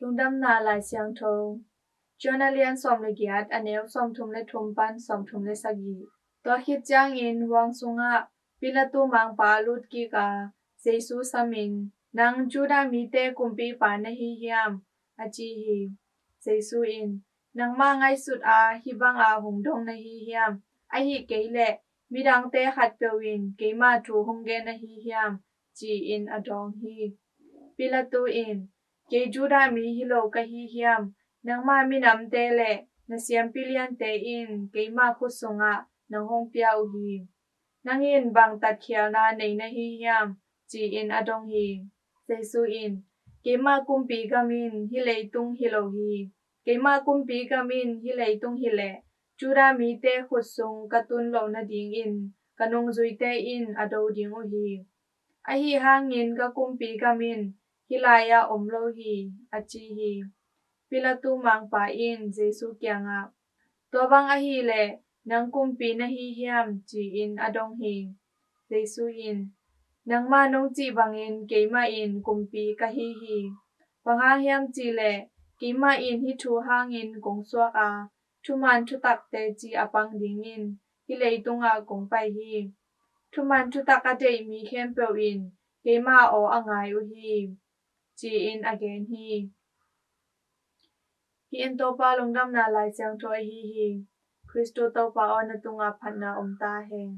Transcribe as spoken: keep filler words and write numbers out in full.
Lungdamna Lai Siangtho. John a lian sawm le giat, a neu sawmthum le thum pan sawmthum le sagih. Tua khit ciangin huang sungah Pilatu mangpa a lut kik a, Jesu samin, "Nang Judah mite kumpipa na hi hiam?" a ci hi. Jesu in, "Nangmah ngaihsut a hih banga hong dong na hi hiam? Ahih kei leh midangte khatpeuh in keima thu hong gen ahi hiam?" ci-in a dawng hi. Pilatu in, "Kei Judah mi hi lo ka hi hiam? Nangma minamte le na siampi liante in keima khut sungah nang hong pia uh hi. Nang in bang tatkhialna nei na hi hiam?" ci-in a dong hi. Jesu in, "Keima kumpi gam in hih leitung hi lo hi. Keima kumpi gam in hih leitung hi leh Judah mite khut sung ka tun loh nadingin ka nungzuite in a do ding uh hi. Ahi hangin ka kumpi gam in hih lai-ah om lo hi," a ci hi. Pilatu mangpa in Jesu kiangah, "Tua bang ahih leh nang kumpi na hi hiam?" ci-in a dong hi. Jesu in, "Nangmah nong cih bangin keimah in kumpi ka hi hi. Bang hang hiam cih leh keimah in hih thu hangin kong suak a, thuman thutak teci a pang dingin hih leitungah kong pai hi. Thuman thutak a deih mi khempeuh in keima aw a ngai uh hi," ci-in a gen hi. Hih in Topa Lungdamna Lai Siangtho ahi hi. Khristu Topa aw, na tungah phatna om ta hen.